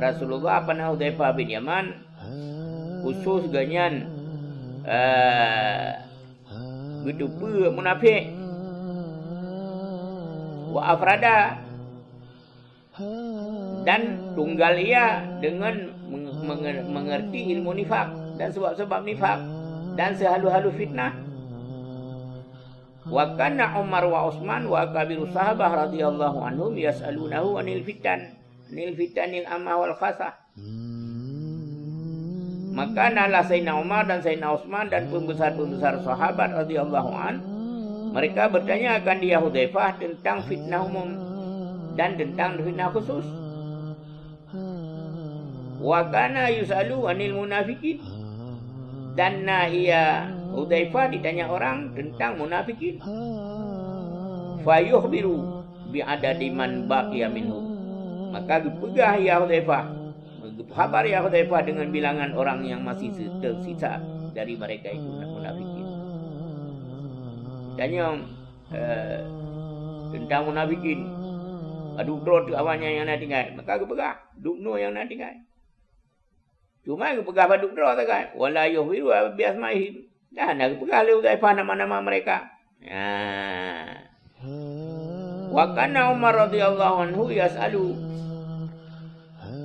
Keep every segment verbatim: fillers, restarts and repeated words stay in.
Rasulullah pana Hudzaifah bin Yaman, khusus gobnyan, eh, geuteupeue munafék. Wa afrada, dan tunggal ia dengan menge-, menge-, mengerti ilmu nifak dan sebab-sebab nifak dan sehalu-halu fitnah. Wa kana Umar wa Utsman wa akabiru sahabah radhiyallahu anhum yas'alunahu anil fitan, anil fitanil amah wal khasah. Maka nalah Sayyidina Umar dan Sayyidina Utsman dan pembesar-pembesar sahabat radhiyallahu an, mereka bertanya akan dia Hudzaifah tentang fitnah umum dan tentang fitnah khusus. Wa kana yus'alu anil munafiqin. Dan na ia Hudzaifah ditanya orang tentang munafikin. Fayukhbiru bi adadi man baqiya minhum. Maka geupeugah ia Hudzaifah, geupeuhabar ia Hudzaifah dengan bilangan orang yang masih se-, tersisa dari mereka itu, munafikin. Tanyong, eh, tentang munafikin, padub droe teuk awaknyan nyang na tinggai. Maka geupeugah, dubnoe nyang na tinggai. Cuma geupeugah padub droe sagai, "Wala yukhbiru bi asmaihim." Dan hana geupeugah lé Hudzaifah nama-nama mereka. Nah. Wa kana Umar radhiyallahu anhu yas'alu,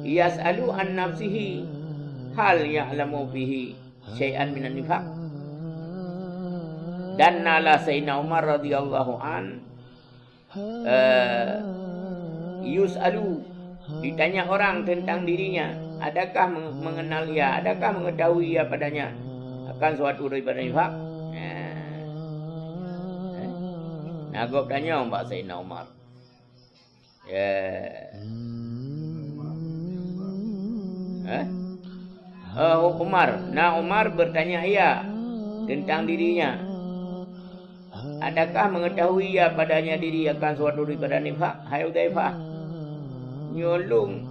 yas'alu an nafsihi hal ya'lamu fihi syai'an minan nifaq. Dan nalah Sayyidina Umar radhiyallahu an eh, yus'alu, ditanya orang tentang dirinya, adakah meng-, mengenal ia, adakah mengetahui ia padanya akan suatu daripada nifak? Eh. Eh. Na gob tanyong bak Saidina Umar. Eh. Eh? Eh, Umar, na Umar bertanya ia tentang dirinya. Adakah mengetahui ia padanya diri akan suatu daripada nifak? Hai Hudzaifah, nyoe lôn,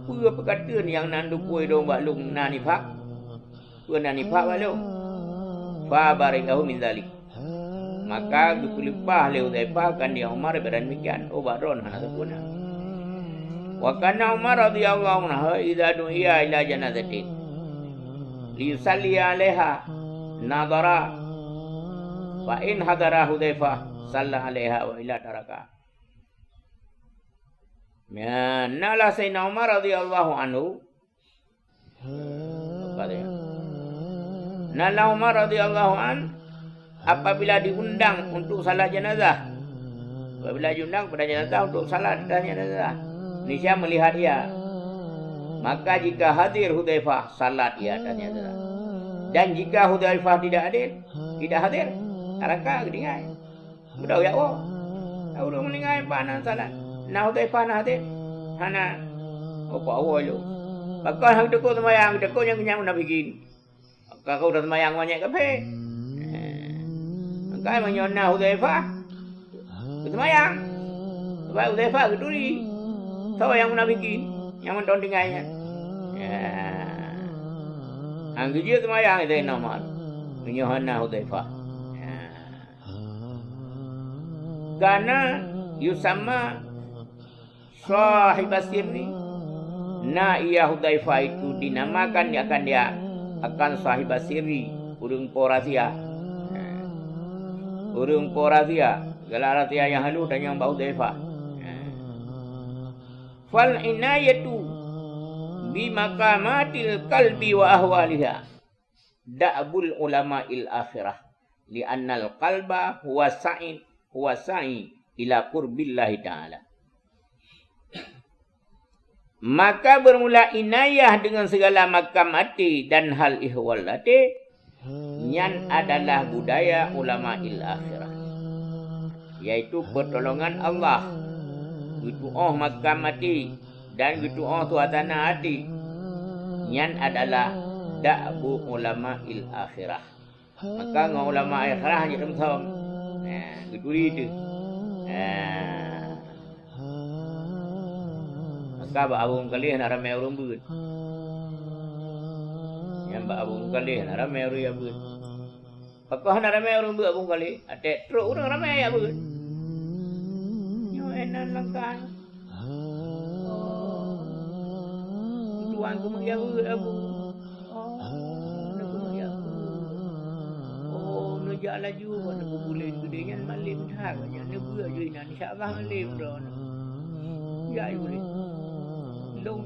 peue peukateuen nyang na neupue lôn bak lôn na nifak? Peue na nifak bak lôn? Fa bari'ahu min dzalik. Maka geupeuleupah lé Hudzaifah keu Umar daripada demikian. Oh, bak droen hana sapeue na. Wa kana Umar radhiyallahu anhu idza du'iya ila janazatin liyusalli 'alaiha nadhara, fa in hadara Hudzaifah shalla 'alaiha wa illa taraka. Ya, nalah Saidina Umar radhiyallahu anhu. Nalah Umar radhiyallahu an apabila diundang untuk salat jenazah, apabila diundang pada jenazah untuk salat atas jenazah, niscaya melihat ia. Maka jika hadir Hudzaifah, salat ia atas jenazah. Dan jika Hudzaifah tidak hadir, tidak hadir, taraka, geutinggai. Beudôh jak woe. Ureueng meuninggai pat na salat. Na Hudzaifah na hadir? Hana. Oh, pat woe lôn. Pakon hana geuteupeue seumayang, geuteupeue nyang keunyan munafikin. Ka keu seumayang manyét kafé. Eh. Maka meunyoe na Hudzaifah, geuseumayang. Sabab Hudzaifah geuturi. Soe nyang munafikin? Nyang mantong tinggai nyan. Ya. Han geujeuet seumayang Saidina Umar. Meunyoe hana Hudzaifah. Ya. Kana yusamma sahibas sirri. Na ia Hudzaifah itu dinamakan akan dia, akan sahibas sirri, ureueng po rahsia. Ureueng po rahsia, galak rahsia nyang hana tanyong bak Hudzaifah. Fal inayatu bi maqamatil qalbi wa ahwaliha da'bul ulama'il akhirah, li'annal qalba huwa sa'i, huwa sa'i ila qurbillahi ta'ala. Maka bermula inayah dengan segala makam até dan hal ihwal até, nyan adalah budaya ulama'il akhirah, yaitu pertolongan Allah, geutu'oh makam até dan geutu'oh suasana até. Nyan adalah da'bu ulama'il akhirah. Maka ngon ulama akhirah jeuet teumsom. Nah, geuturi teuh. Nah. Maka bak Abu Meukaleh na ramé ureueng beuet. Nyang bak Abu Meukaleh na ramé ureueng jak beuet. Pakon na ramé ureueng beuet Abu Meukaleh? Até trok ureueng ramé jak beuet. Nyoe nan langkah. Wan keumeung jak beuet, Abu. Oh, neukeumeung jak beuet. Oh, neujak laju, buat neukeubulen keudeh nyan malem that, nyan neubeuet ju inan. Insya Allah malem droeneuh. Jak ju lé. Lôn,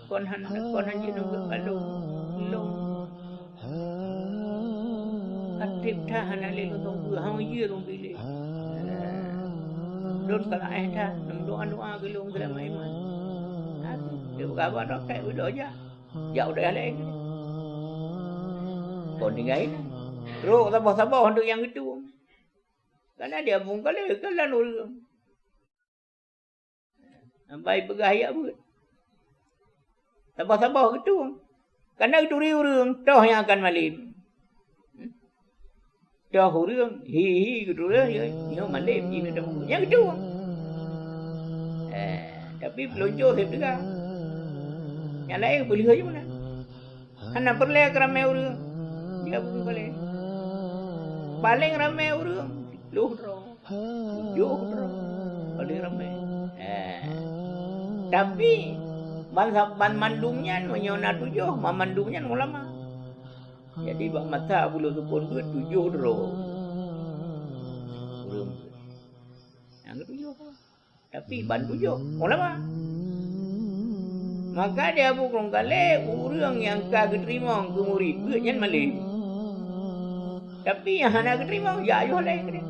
kon han, kon han jeuet neubeuet bak lôn. Lôn. Até that hana lé lôn tông beuet, hana jeuet lôn piléh. Lôn ka laén that, lôn doa-doa keu lôn seulama iman. Tapi, dia berkabar dah kayak udah jak. Jak udah laén. Kon tinggai. Trok saboh-saboh untuk nyang geutueng. Karena dia pun kali ke lan ureueng. Sampai peugah jak beuet. Saboh-saboh geutueng. Karena geuturi ureueng, toh nyang akan malem. Toh ureueng, hi-hi geuturi, ya, nyoe malem jih na dapu. Nyang geutueng. Eh, tapi peulunco seb teuga. Nyang laén peuleueh ju meunan. Hana peureulée keu ramé ureueng. Dia pun boleh. Paléng ramé ureueng, ploh droe. Tujoh droe paléng ramé. Eh. Tapi, ban, ban mandum nyan, meunyoe na tujoh, ban mandum nyan ulama. Jadi, bak masa Abu Lôn Sukon beuet tujoh droe. Ureueng beuet. Nyang keutujoh. Tapi ban tujoh ulama. Maka di Abu Krueng Kalé, ureueng nyang ka geuteurimong keu murit beuet nyan malem. Tapi nyang hana geuteurimong, jak yoh lé keudeh.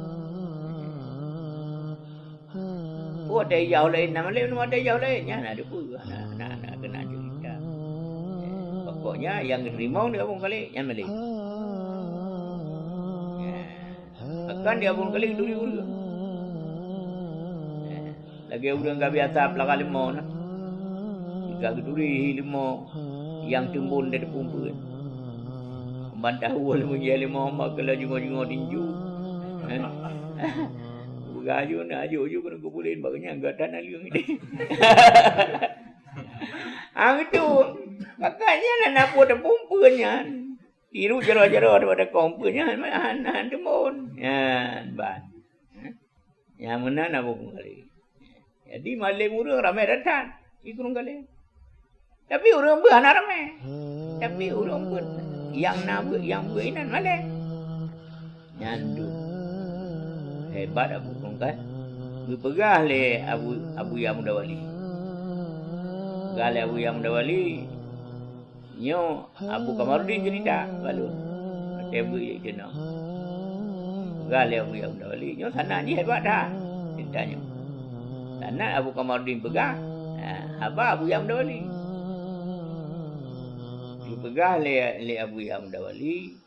Oh, ada yoh lé, na malem, ada yoh lé, nyan na dipeue, na, na, na keunan ceurita. Pokoknya, nyang geuteurimong di Abu Krueng Kalé, nyan malem. Bahkan di Abu Krueng Kalé geuturi ureueng. Eh, lagée ureueng ka biasa peulakah leumo na. Ka geuturi hi leumo nyang teumbon dari pumpeuen. Ban tahu leumo jih leumo hamba keu laju jingok-jingok tinju. Eh. Peugah aju na aju aju keuneuk geubulen bak nyan gata na leueng ideh. Ah, beutôi. Makanya na na peue teupumpeuen nyan. Tiru jaroe-jaroe daripada kong peue nyan, han, han teumbon. Nyan, ban. Nyang meunan Abu Krueng Kalé. Jadi, malem ureueng ramé that-that di Krueng Kalé. Tapi ureueng beuet hana ramé. Tapi ureueng beuet, nyang na beuet, nyang beuet inan malem. Nyan tu. Hebat Abu Krueng Kalé. Geupeugah lé Abu, Abuya Muda Wali. Peugah lé Abuya Muda Wali. Nyoe Abu Kamarudin ceurita bak lôn. Watée beuet jak keunoe. Peugah lé Abuya Muda Wali, nyoe sanak jih hebat that ceurita nyoe. Sanak Abu Kamarudin peugah, ha, haba Abuya Muda Wali. Geupeugah lé, lé Abuya Muda Wali,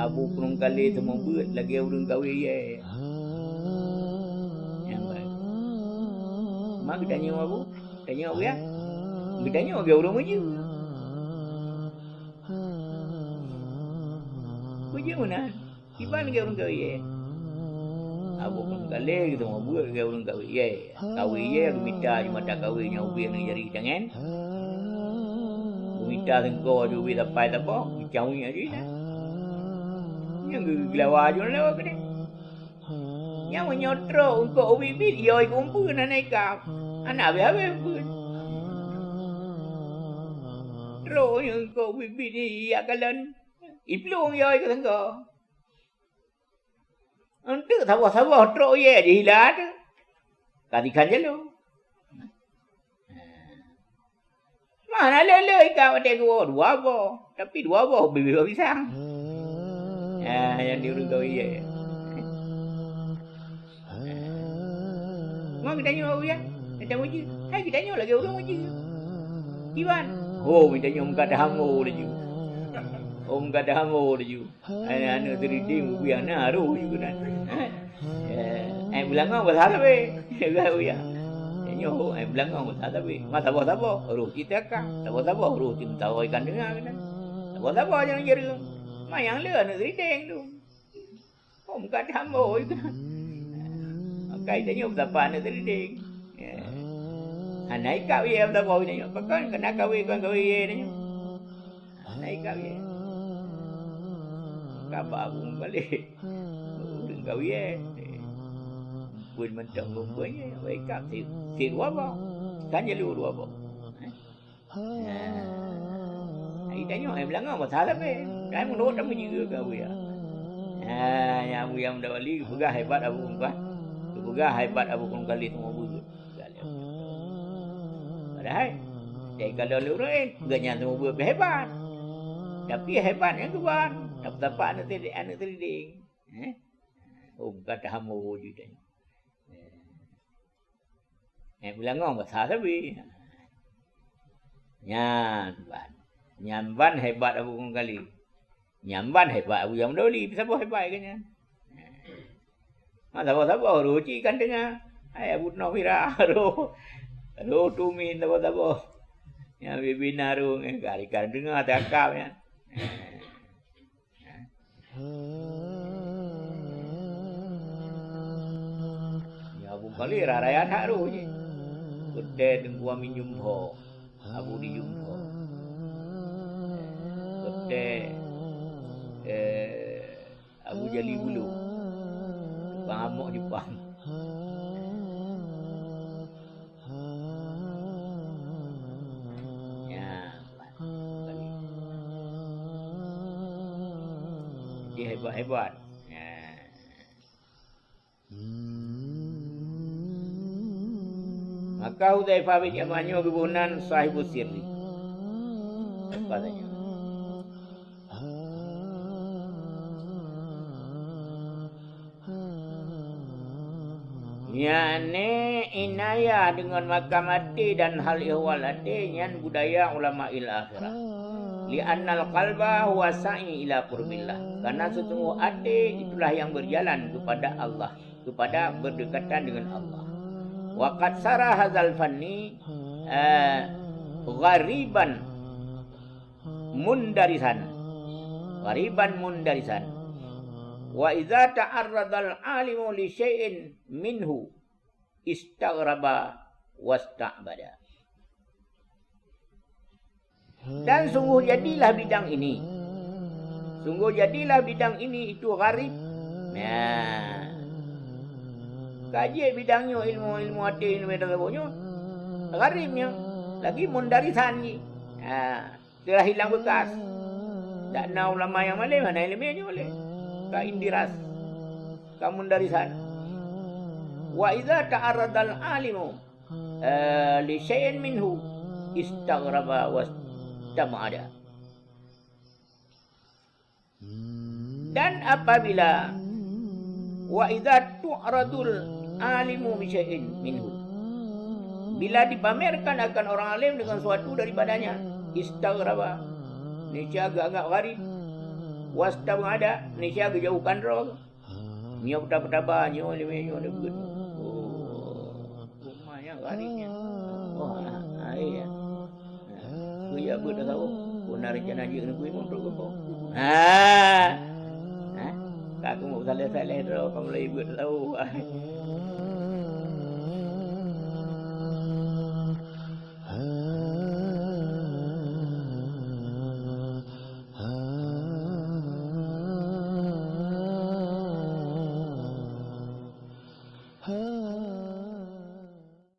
Abu Krueng Kalé seumeubeuet lagée ureueng kawé yée. Nyang ba-, ma geutanyoe Abu? Tanyoe Abuya? Geutanyoe lagée ureueng meujeuet. Meujeuet meunan. Kiban lagée ureueng kawé yée. Abu Krueng Kalé geuseumeubeuet lagée ureueng kawé yée. Kawé yée geumita ju mata kawé nyang ubé ngon jari tangan. Geumita seungko ju ubé sapai saboh, geucawi aju inan. Nyang geu-, geulawa aju lewat keudeh. Nyang meunyoe trok eungkôt ubit-bit, yôi keu umpeu hana ikab. Hana habéh-habéh umpeu. Trok nyang eungkôt ubit-bit nyan jak kalon, iplueng yôi keu seungko. Eunteuk saboh-saboh trok yée jihila teuh. Ka dikhan jaloe. Mana le-le ikat watée geuwoe dua boh, tapi dua boh bibit boh pisang. Ah, nyang di ureueng kawé yée. Ngon geutanyoe ureueng, gata meujeuet. Hai geutanyoe lagée ureueng meujeuet. Kiban. Ho, geutanyoe meukat hango laju. Oh, meukat hango laju. Aneuk-aneuk teuriding bubiang na roh ju keunan. Eh, eh, beulangong bahasa sabe. Uya. Nyoe, eh, beulangong bahasa sabe. Ma saboh-saboh, roh cit teuka. Saboh-saboh, roh cit meusawa ikan teunga keunan. Saboh-saboh nyang jeureung. Ma nyang le aneuk teuriding tu. Oh, muka tambo itu. Maka itu nyoe beusapa aneuk teuriding. Ya. Hana ikab ye beusapa aneuk nyoe. Pakon keuneuk kawé kon kawé ye nyoe. Hana ikab ye. Ka ba bung balek. Ureueng kawé ye. Pun mantong bung ye. Wai ikab si, si dua boh. Kan jelu dua boh. Eh? Nah, ai tanyoe ai beulangong basa sabe. Kai meunurot tameujeuet keu Abuya. Nah, nyang Abuya Muda Wali geupeugah hebat Abu Kongkali. Geupeugah hebat Abu Kongkali teuma beuet. Padahai, dari kalau lé ureuëng, gobnyan teuma beuet pih hebat. Tapi hebat nyang keuban, tapeutapak aneuk teuriding, aneuk teuriding. Eh? Oh, bukan tahamu jih tanyoe. Eh, beulangong basa sabe. Nyan ban. Nyan ban hebat Abu Kongkali. Nyan ban hebat Abuya Muda Wali. Saboh hebat keu nyan. Ma saboh-saboh roh cit kan teungoh. Hai Abu Noh Mira roh. Roh tumin saboh-saboh. Nyan bibina roh ngon kari kan teungoh takab nyan. Ya, Abu Kali raya that roh jih. Keu teuh Teungku Amin Jumpho, Abu di Jumpho. Keu teuh, eh, Abu Jali Bulu. Tukang amok Jepang. Ya, jadi hebat-hebat. Ya. Maka Hudzaifah bin Yaman nyoe geuboh nan Sahibus Sirri. Apa saja. Yakni inayah deungon makam até dan hal ihwal até nyan budaya ulama il akhirah. Li'annal qalba huwa sa'i ila qurbillah. Karena sesungguh até itulah yang berjalan kepada Allah, kepada berdekatan dengan Allah. Wa qad sara hadzal fanni, eh, ghariban mundarisan. Ghariban mundarisan. Wa idza ta'arradal alimu li syai'in minhu istaghraba wasta'bada. Dan sungguh jadilah bidang ini. Sungguh jadilah bidang ini itu gharib. Nah. Ka jeuet bidang nyoe ilmu, ilmu até, ilmu tasawuf nyoe gharib nyoe. Lagi mundarisan jih. Ha. Telah hilang bekas. Dak na ulama nyang malém hana iéleumé nyoe lé. Ka indiras. Ka mundarisan. Wa idza ta'arradal alimu, eh, li syai'in minhu istaghraba wastam'ada. Dan apabila, wa idza tu'radul alimu bi syai'in minhu, bila dipamerkan akan orang alim dengan suatu daripadanya, istaghraba, niscaya geuanggap gharib, wastab'ada, niscaya geujauhkan droe. Nyoe peutaba-taba, nyoe leubeh nyoe leubeh. Oh, rumah nyan gharib nyan. Oh, ah, ah, iya. Keu jak beuet tasawuf, pun na rencana jeuet keuneuk beuet untuk geumpok. Ha. Ha? Ka keuneuk saleh-saleh droe ka mulai beuet tasawuf.